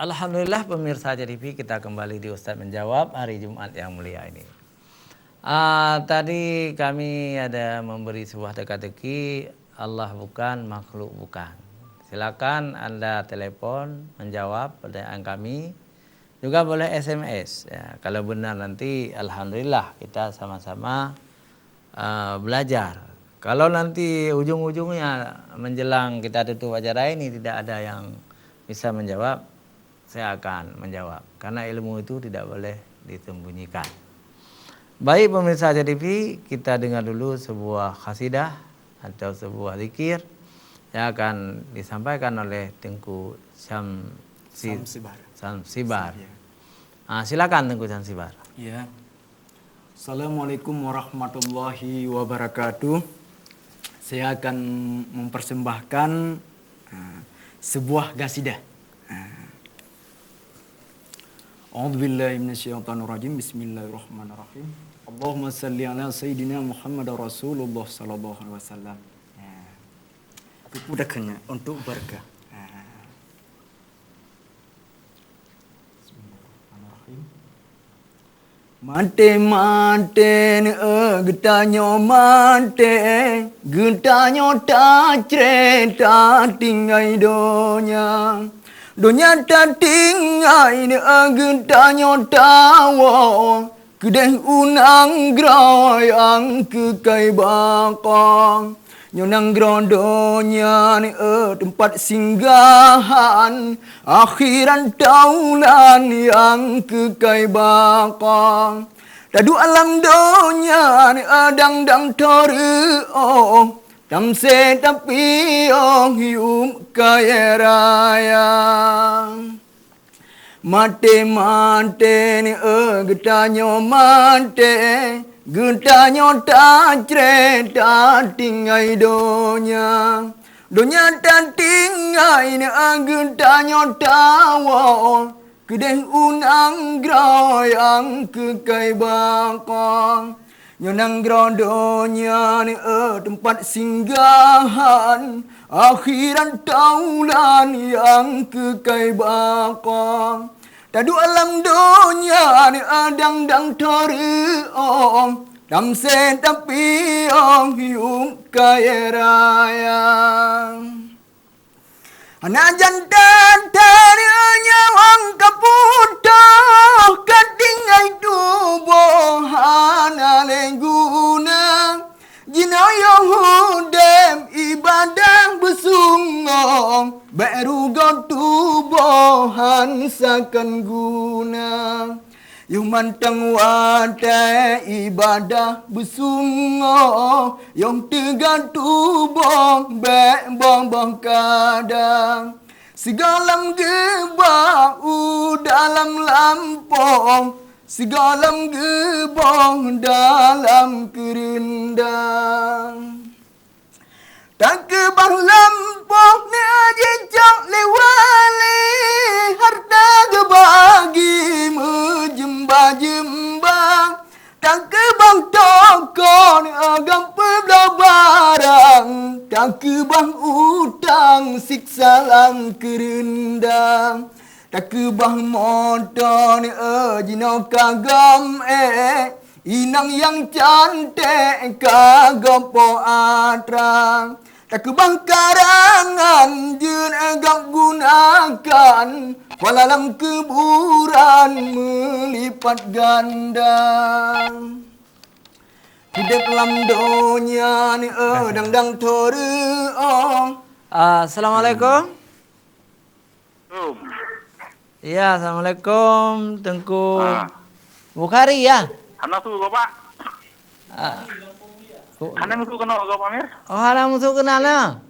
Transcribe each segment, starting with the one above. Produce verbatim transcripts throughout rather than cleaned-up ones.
Alhamdulillah, pemirsa J T V, kita kembali di Ustaz Menjawab hari Jumat yang mulia ini. Ah, tadi kami ada memberi sebuah teka-teki, Allah bukan, makhluk bukan. Silakan anda telepon, menjawab pertanyaan kami. Juga boleh S M S. Ya, kalau benar nanti, alhamdulillah, kita sama-sama, ah, belajar. Kalau nanti ujung-ujungnya menjelang kita tutup acara ini tidak ada yang bisa menjawab, saya akan menjawab. Karena ilmu itu tidak boleh disembunyikan. Baik, pemirsa J T V, kita dengar dulu sebuah qasidah atau sebuah zikir yang akan disampaikan oleh Teungku Syamsi-, Samsibar. Samsibar. Ya. Ah, silakan, Teungku Syamsibar. Ya. Assalamualaikum warahmatullahi wabarakatuh. Saya akan mempersembahkan, ah, sebuah qasidah. Ah. A'udzubillahi minasyaitonirrajim. Bismillahirrahmanirrahim. Allahumma salli ala sayyidina Muhammad Rasulullah sallallahu alaihi wasallam. Ya. Aku pudahkannya untuk berkah. Ah. Bismillahirrahmanirrahim. Maté-maté neueu geutanyoe maté, geutanyoe tacré tatinggai donya. Donya tatinggai neueu geutanyoe tawoe, keudeh u nanggroe nyang keukai baqa. Nyoe nanggroe donya neueu teumpat singgahan, akhirat taulan nyang keukai baqa. Taduek lam donya neueu dang-dang tho reuôh, tamsé tapiôh yup kayée raya. Maté-maté neueu geutanyoe maté, geutanyoe tacré tatinggai donya. Donya tatinggai neueu geutanyoe tawoe, keudeh u nanggroe nyang keukai baqa. Nyoe nanggroe donya neueu teumpat singgahan, akhirat taulan nyang keukai baqa. Taduek lam donya neueu dang-dang tho reuôh, tamsé tapiôh yup kayée raya. Hana jan that-that nyawöng ka putôh, ka tinggai tuboh hana lé guna. Jinoe yoh udeb ibadah beusungoh, bék rugoe tuboh han sakan guna. Yoh mantong watée ibadah beusungoh, yoh teuga tuboh bék boh-boh kada. Sigohlom geuba u dalam lampôh, sigohlom geuboh dalam keureunda. Takeubah lampôh na jicok lé wali, hareuta geubagi meujeumbah-jeumbah. Takeubah toko na agam peubloe barang, takeubah utang siksa lam keureunda. Takeubah moto neueu jinoe ka gom ék, inong nyang canték ka gom po atra. Takeubah karangan jeuet gom gunakan, pahala lam kuburan meulipat ganda. Udeb lam donya neueu dang-dang tho reuôh. Assalamualaikum. Assalamualaikum. Ya, assalamualaikum, Teungku Ah. Bukhari, ya? Hana su keunoe, Pak. Ah. Hana su keunoe, Pak Amir? Oh, hana su keunoe, na?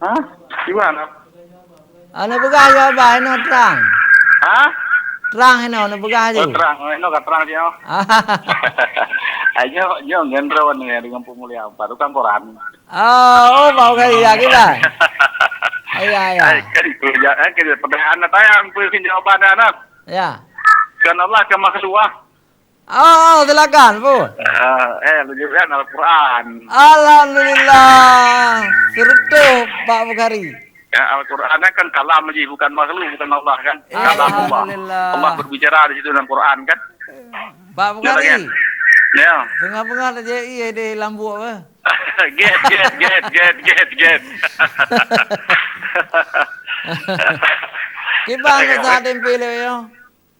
Hah? Di mana? Hana peugah jawaban, inoe trang. Hah? Trang inoe, hana peugah Oh, aja. Trang. Oh, inoe ka trang je, oh. Ayo, nyoe ngon droe ni dengan pemulia apa tukang koran. Oh, oh, Pak Bukhari, ya, kita. Iya, iya. Ai, kan itu, ya, eh, kita pertanyaan tayang, pun jawaban anak. Ya. Kan Allah ke makhluk. Oh, silakan, Bu. Eh, eh, lu juga Al-Quran. Alhamdulillah. Seretuh, Pak Bukhari. Ya, Al-Quran kan kalam jih, bukan makhluk, bukan Allah kan. Kalam Allah. Alhamdulillah. Allah berbicara di situ dalam Quran kan. Pak Bukhari. Ya. Tengah-tengah dah jadi di lambuk apa? Get, get, get, get, get, get. Kiban ke saat tempe le yo?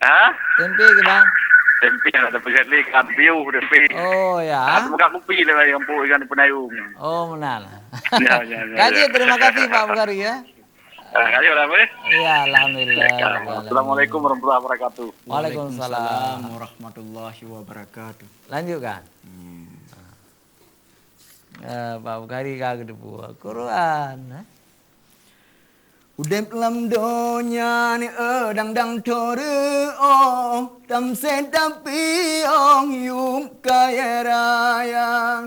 Ha? Tempe ke, Bang? Tempe ada peugah lé kan piu tempe. Oh, ya. Aku buka kupi lah yang pun ikan penayung. Oh, meunan. Ya, ya, ya. Kaji, ya. Terima kasih, Pak Bukhari, ya. Ah, kaji lah, boleh? Ya, alhamdulillah. Ya, assalamualaikum warahmatullahi wabarakatuh. Waalaikumsalam. Waalaikumsalam warahmatullahi wabarakatuh. Lanjutkan. Hmm. Ah, Pak Bukhari ka geudeubu Quran, eh? Udeb lam donya ni, eh, dang-dang teureung, tamsé tapiôh yup kayée raya.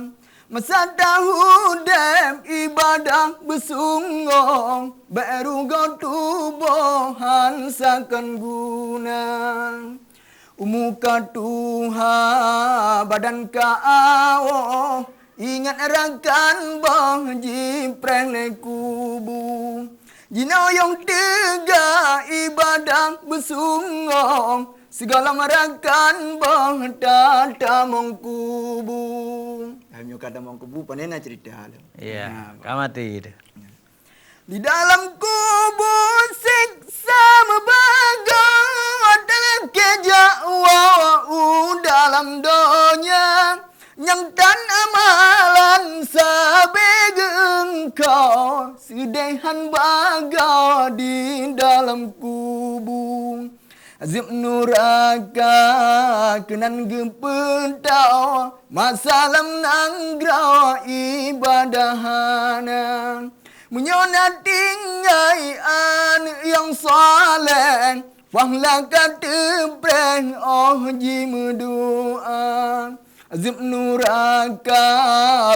Masa taudeb ibadah beusunggoh, bèk rugoe tuboh han sakon guna. Umu ka tuha, badan ka awoe, ingat rakan boh jipreh lé kubu. Jinoe yong teuga ibadah beusunggoh, sigohlom rakan boh tatamong kubu. Hai, meunyoe ka tamong kubu, pane na cerita lom. Iya, ka maté tu. Di dalam kubu siksa meubagoe, talakée jak woe u dalam donya. Nyang tan amalan sabe geuengko, seudeh han bagoe di dalam kubu. Azeueb nuraka keunan geupeutoe, masa lam nanggroe ibadah hana. Meunyoe na tinggai aneuk nyang saleh, pahala ka teupreh óh jimeudoá. Azeueb nuraka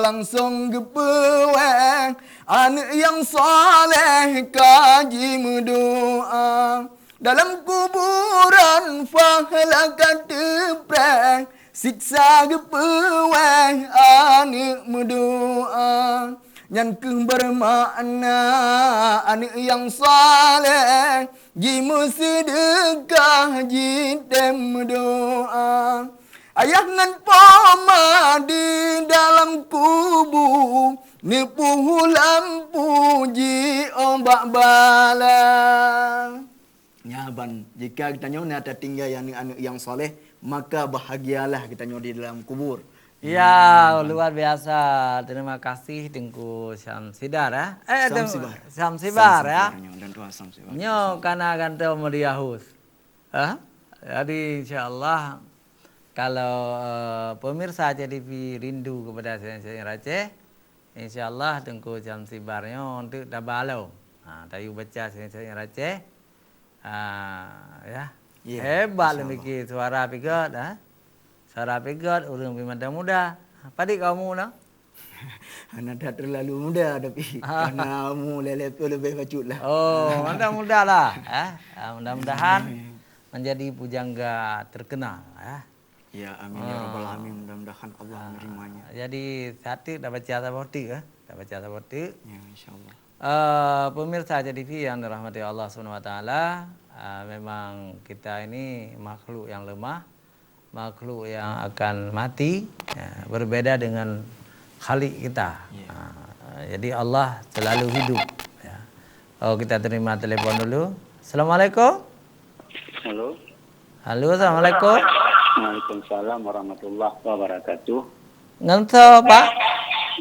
langsong geupeuwéh, aneuk nyang saleh ka jimeudoá. Dalam kuburan pahala ka teupreh, siksa geupeuwéh aneuk meudoá. Nyan kheueh beumakna aneuk nyang saleh jimeuseudeukah jitem meudoá. Ayah ngon poma di dalam kubu, neupeuhu lampu jiôh bak bala. Nyan ban, jika geutanyoe na tatinggai aneuk-aneuk nyang saleh, maka bahagialah geutanyoe di dalam kubur. Ya, luar biasa. Terima kasih Teungku Syamsidar, ya. Eh, Teung-, Syamsibar. Syamsibar, ya. Syamsibar, nyoe, dan Tuan Syamsibar. Nyoe kana gantoe meudiyahus. Ha? Jadi, insya Allah, kalau, eh, pemirsa C T V rindu kepada syair-syair Aceh, insya Allah Teungku Syamsibar nyoe untuk tabalo. Ha, tayue baca syair-syair Aceh. Ha, ya. Ya, hebat insya Allah. Demikian suara pigot, ha? Suara pigot, ureueng pi mantong muda. Padit kau mu, no? Hana that terlalu muda, tapi karena mu lelep tu lebih bacut lah. Oh, mantong muda lah, eh. Ah, mudah-mudahan menjadi pujangga terkenal, eh. Ya, amin ya rabbal alamin. Mudah-mudahan Allah menerimanya. Jadi, satu dah baca saboh tu, eh. Dah baca saboh tu. Ya, insya Allah. Eh, pemirsa C T V yang dirahmati Allah Subhanahu Wa Taala, eh, memang kita ini makhluk yang lemah, makhluk yang akan mati, ya, berbeda dengan Khalik kita. Ya. Ha, jadi Allah selalu hidup, ya. Oh, kita terima telepon dulu. Assalamualaikum. Halo. Halo, assalamualaikum. Waalaikumsalam warahmatullahi wabarakatuh. Ngon soe, Pak?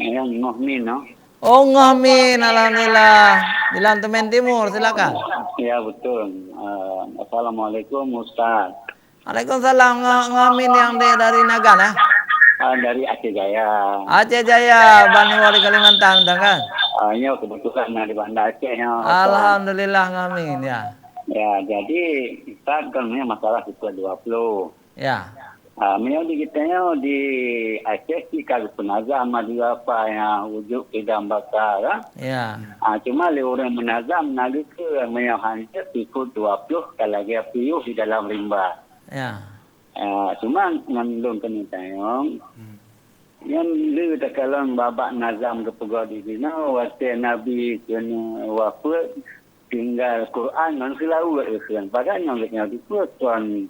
Ngon Ngoh Min, no? Oh, Ngoh Min, alhamdulillah. Di Lantemen Timur, silakan. Ya, betul. Eh, assalamualaikum, Ustaz. Waalaikumsalam, Ngo-, Ngomin nyang di, dari Nagan, eh? Ah, dari Aceh Jaya. Aceh Jaya, Banua di Kalimantan, betul kan? Ah, ya, kebetulan na di Banda Aceh, ya, Ustaz. Alhamdulillah, Ngomin, ya. Ya, jadi, Ustaz, kan ni masalah sikula dua puluh. Ya. Ah, meunyoe di kita nyoe di Aceh cit ka geupeunazam madura apa nyang wujud idam baka, kan? Ya. Ah, cuma lé ureueng meunazam na geukheun meunyoe hanjeuet sikula dua puluh ka lagèe piôh di dalam rimba. Ya. Ah, cuma ngon lôn keuneuk tanyong, hmm, Nyan le takalon babak nazam geupeugah di sinoe, watée Nabi keuneuk wafeuet, tinggai Quran ngon seulaweuet geukeuen. Padahai nyoe geutanyoe dikeue kon,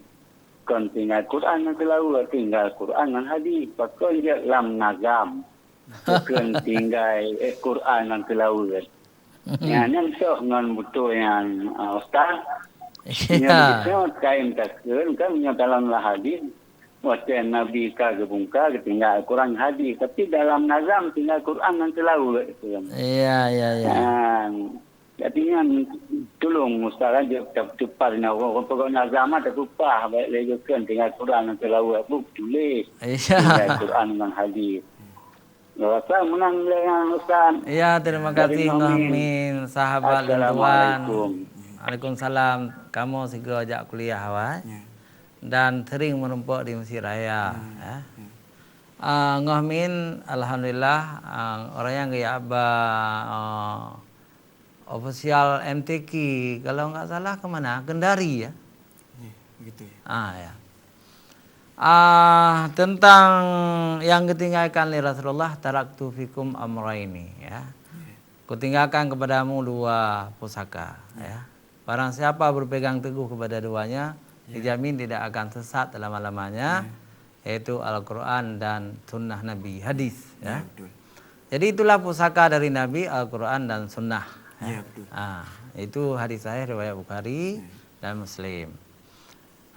kon tinggai Quran ngon seulaweuet, tinggai Quran ngon hadis. Pakon jeuet lam nazam geukeuen tinggai, eh, Quran ngon seulaweuet. Nyan, nyan soh ngon beutôi nyan, ah, Ustaz. Nyan beutôi kain takheun kan, nyoe dalam hadis, watée Nabi ka geubungka, geutinggai Al-Quran hadis. Tapi dalam nazam tinggai Quran ngon seulaweuet, gitu kan. Iya, iya, iya. Ah, jadi nyan tulông Ustaz aja teupat na, pokok nazam mah teupah, baik lé geukeuen tinggai Quran ngon seulaweuet, buet tuléh. Iya. Tinggai Quran ngon hadis. Rasa menang dengan Ustaz. Ya, terima kasih Ngoh Min, sahabat dan tuan. Assalamualaikum. Waalaikumsalam. Kamoe sigoe jak kuliah awai. Ya. Dan sering merumpok di Mesjid Raya, ya. Ya. Ah, Ngoh Min, alhamdulillah, ah, orang yang geujak ba, ah, ofisial M T Q, kalau nggak salah ke mana? Kendari, ya? Ya, begitu, ya. Ah, ya. Ah, tentang yang ditinggalkan oleh Rasulullah, "Taraktu fikum amraini," ya. Ya. "Kutinggalkan kepadamu dua pusaka," ya. Ya. Barang siapa berpegang teguh kepada duanya, ya, dijamin tidak akan sesat selama-lamanya, ya, yaitu Al-Quran dan Sunnah Nabi, hadis, ya. Ya, betul. Jadi itulah pusaka dari Nabi, Al-Quran dan Sunnah, ya. Ya, betul. Ah, itu hadis sahih riwayat Bukhari, ya, dan Muslim.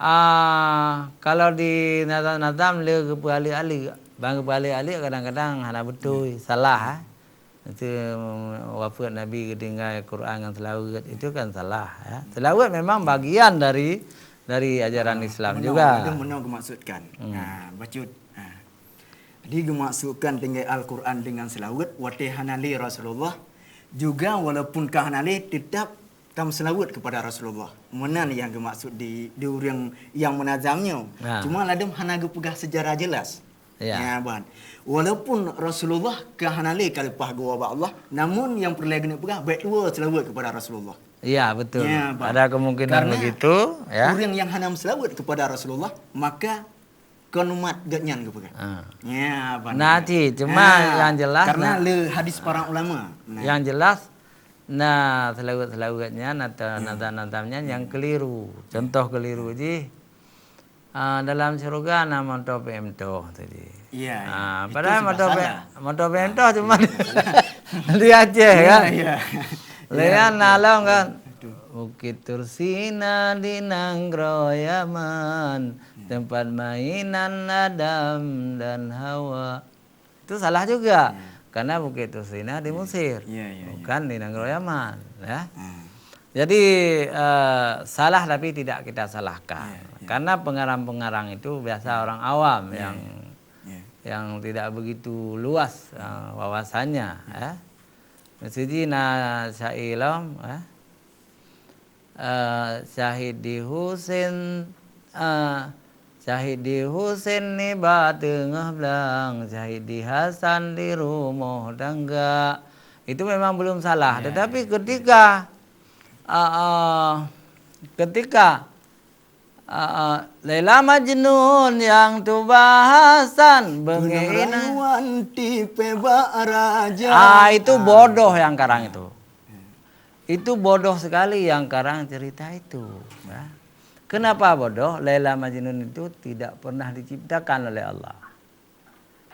Ah, kalau di nazam-nazam le geupeualek-alek, ban geupeualek-alek kadang-kadang hana beutôi, ya, salah, eh. Itu wafeuet Nabi geutinggai Quran ngon seulaweuet, itu kan salah, ya. Seulaweuet memang bagian dari, dari ajaran, ah, Islam juga. Meunoe, meunoe geumaksudkan. Hmm. Ha, bacut. Ha. Jadi geumaksudkan tinggai Al-Quran dengan seulaweuet, watée hana lé Rasulullah, juga walaupun ka hana lé, tetap tameuseulaweuet kepada Rasulullah. Meunan nyang geumaksud di, di ureuëng nyang meunazam nyoe. Ha. Cuma ladum hana geupeugah secara jelas. Ya. Ya, ban. Walaupun Rasulullah ka hana lé ka leupah geuwoe bak Allah, namun nyang peureulée geuneuk peugah, bék tuwoe seulaweuet kepada Rasulullah. Ya, betul. Ya, ban. Ada kemungkinan begitu, ya. Karena ureuëng nyang hana meuseulaweuet kepada Rasulullah, maka kon umat geuhnyan geupeugah. Ah. Ya, ban. Nah, cit, cuma, ah, yang jelas, karena, nah, le hadis para ulama. Nah. Yang jelas, nah, seulaweuet-seulaweuet nyan atau, ya, nazam-nazam nyan yang, ya, keliru. Contoh keliru jih, ah, dalam syurga na moto P M toh tadi. Iya, iya. Ah, itu padahal sudah moto P-, salah. Moto P M toh, ah, cuma, iya, sudah salah. Di Aceh, iya, kan? Iya. Lé nyan, iya, na lom, kan? Betul. Bukit Tursina di nanggroe Yaman, iya, tempat mainan Adam dan Hawa. Itu salah juga. Ya. Karena Bukit Tursina di, ya, Mesir, ya, ya, ya, bukan di nanggroe Yaman, ya. Hmm. Jadi, eh, salah tapi tidak kita salahkan. Ya, ya. Karena pengarang-pengarang itu biasa, ya, orang awam, ya, yang, ya, ya, yang tidak begitu luas, eh, wawasannya, ya. Mesti na syair lom, ya. Eh, Syahid di Husen, eh, Syahid di Husen nibak teungoh blang, Syahid di Hasan di rumoh tangga. Itu memang belum salah, ya, tetapi, ya, ketika, eh, eh, ketika, eh, eh, Laila Majnun nyang tuba Hasan, beungéh inan rayuan tipée bak raja. Ah, itu, ah, bodoh yang karang itu. Itu bodoh sekali yang karang cerita itu, ya. Kenapa bodoh? Laila Majnun itu tidak pernah diciptakan oleh Allah.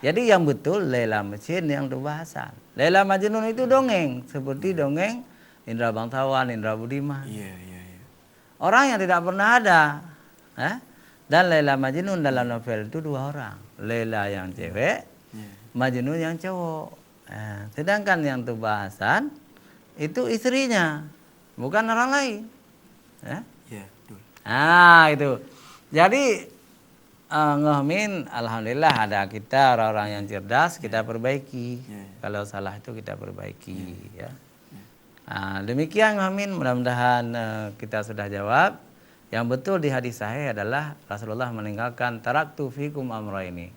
Jadi yang betul Laila Mesin yang tuba Hasan. Laila Majnun itu dongeng, seperti dongeng Indra Bangsawan, Indra Budiman. Iya, iya, iya. Orang yang tidak pernah ada, eh? Dan Laila Majnun dalam novel itu dua orang. Laila yang cewek, iya, Majnun yang cowok. Eh, sedangkan yang tuba Hasan itu istrinya, bukan orang lain. Eh? Ya, betul. Ah, itu. Jadi, eh, Ngoh Min, alhamdulillah ada kita orang-orang yang cerdas, kita, ya, perbaiki. Ya, ya. Kalau salah itu kita perbaiki, ya, ya. Ya. Ah, demikian Ngoh Min, mudah-mudahan, eh, kita sudah jawab. Yang betul di hadis sahih adalah Rasulullah meninggalkan, "Taraktu fikum amraini."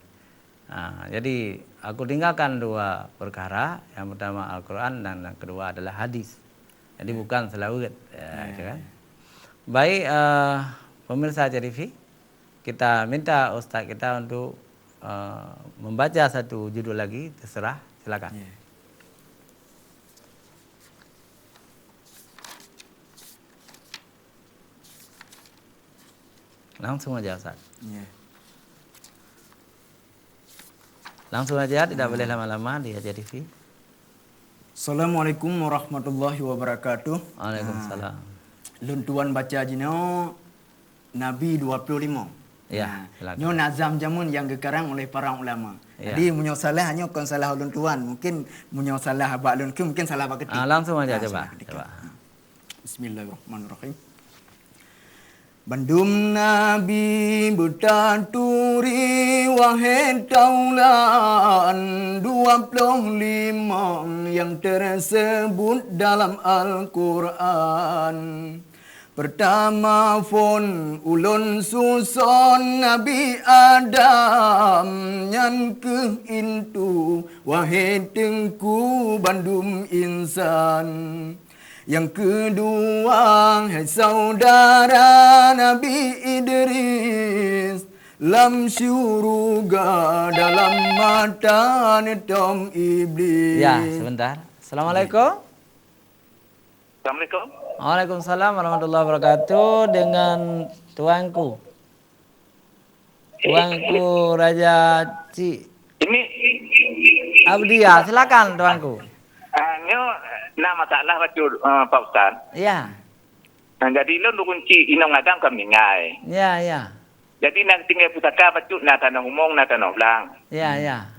Ah, jadi, aku tinggalkan dua perkara, yang pertama Al-Quran dan yang kedua adalah hadis. Jadi, ya, bukan seulaweuet, ya, ya, gitu kan. Ya. Baik, eh, pemirsa Acara T V, kita minta ustaz kita untuk eh, membaca satu judul lagi, terserah, silakan. Ya. Langsung aja, Ustaz. Ya. Langsung aja, tidak boleh lama-lama di Haja T V. Assalamualaikum warahmatullahi wabarakatuh. Waalaikumsalam. Ah, lôn tuan baca jinoe Nabi dua puluh lima. Ya, silakan. Nyoe nazam jameun nyang geukarang oleh para ulama. Ya. Jadi, meunyoe salah, nyoe kon salah ulôn tuan. Mungkin meunyoe salah bak lôn, mungkin salah bak ketik. Ah, langsung aja, coba. Salah ketik. Coba. Bismillahirrahmanirrahim. Bandum nabi beutaturi, wahé taulan dua ploh limong nyang teuseubut dalam Al-Qur'an. Peurtama phon ulôn suson Nabi Adam, nyan kheueh intu, wahé teungku bandum insan. Nyang keudua, hai saudara Nabi Idris, lam syuruga dalam mata neutom Iblis. Ya, sebentar. Assalamualaikum. Assalamualaikum. Waalaikumsalam warahmatullahi wabarakatuh. Dengan tuanku. Tuanku Raja Cik Ini Abdi, ya, silakan, tuanku. Ah, nyoe na masalah bacut, eh, Pak Ustaz. Ya. Nah, jadi lôn ureueng Cik inong agam ka meuninggai. Ya, ya. Jadi na tinggai pusaka bacut, na tanoh umong, na tanoh blang. Ya, ya.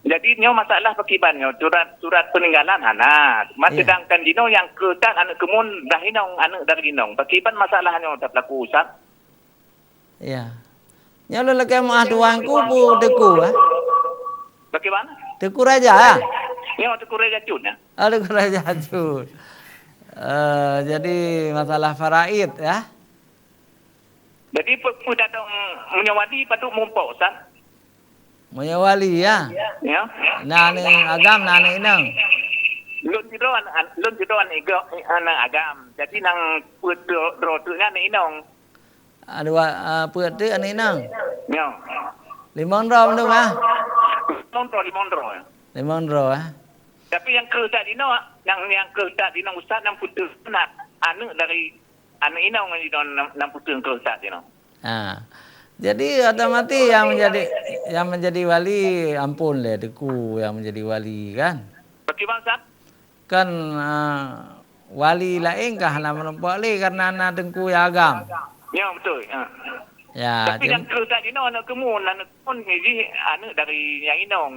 Jadi nyoe masalah pakiban nyoe, surat, surat peninggalan hana. Ma, ya, sedangkan jinoe nyang keu that aneuk keumuen dah inong, aneuk dari inong. Pakiban masalah nyoe teupeukaku, Ustaz? Ya. Nyoe lôn lakèe meu'ah tuanku pu Teungku, eh? Bagaimana? Teungku Raja, ya? Ya, Teungku Raja Cut, ya. Oh, Teungku Raja Cut. Eh, jadi masalah faraid, ya? Jadi, pe-, peue datang meunyoe wali patut mumpok, Ustaz? Meunyoe wali, ya? Ya. Na aneuk agam, na aneuk inong. Lôn sidroe an-, an-, lôn sidroe aneuk igo-, aneuk agam. Jadi, nyang peuet droe, droe teuk nyan aneuk inong. Ah, dua, ah, peuet teuk aneuk inong? Nyoe. Limong droe mandum, ah? Limong droe, limong droe. Limong droe, ah? Tapi nyang keu that jinoe, nyang, nyang keu that jinoe Ustaz, nyang peuet teuk na aneuk dari aneuk inong jinoe, nyang, nyang peuet teuk keu that jinoe. Ah. Jadi otomatis nyang menjadi, nyang menjadi wali, ampôn lé, Teungku nyang menjadi wali, kan? Bagaimana, Ustaz? Kan, ah, wali laén ka hana meurumpok lé karena na Teungku nyang agam. Ya, betul. Ha. Ya, tapi nyang keu that jinoe aneuk keumuen, aneuk keumuen jih aneuk dari nyang inong.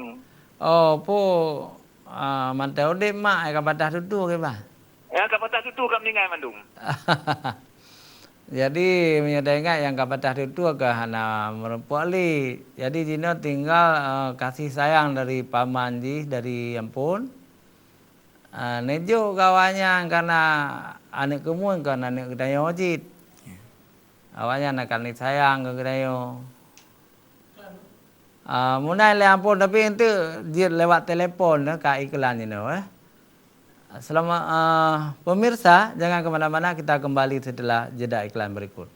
Oh, po, ah, mantong udép mak, ka patah tutoe kiban? Ya, ka patah tutoe, ka meuninggai mandum. Jadi, meunyoe taingat nyang ka patah tutoe ka hana meurumpok lé. Jadi, jinoe tinggal, eh, kasih sayang dari paman jih, dari ampôn. Ah, neujok keu awaknyan kana aneuk keumuen kon aneuk geutanyoe cit. Ya. Awaknyan akan neusayang keu geutanyoe. Ah, meunan lé ampôn, tapi enteuk jeuet lewat telepon dah ka iklan jinoe, eh. Selama, ah, pemirsa, jangan ke mana-mana, kita kembali setelah jeda iklan berikut.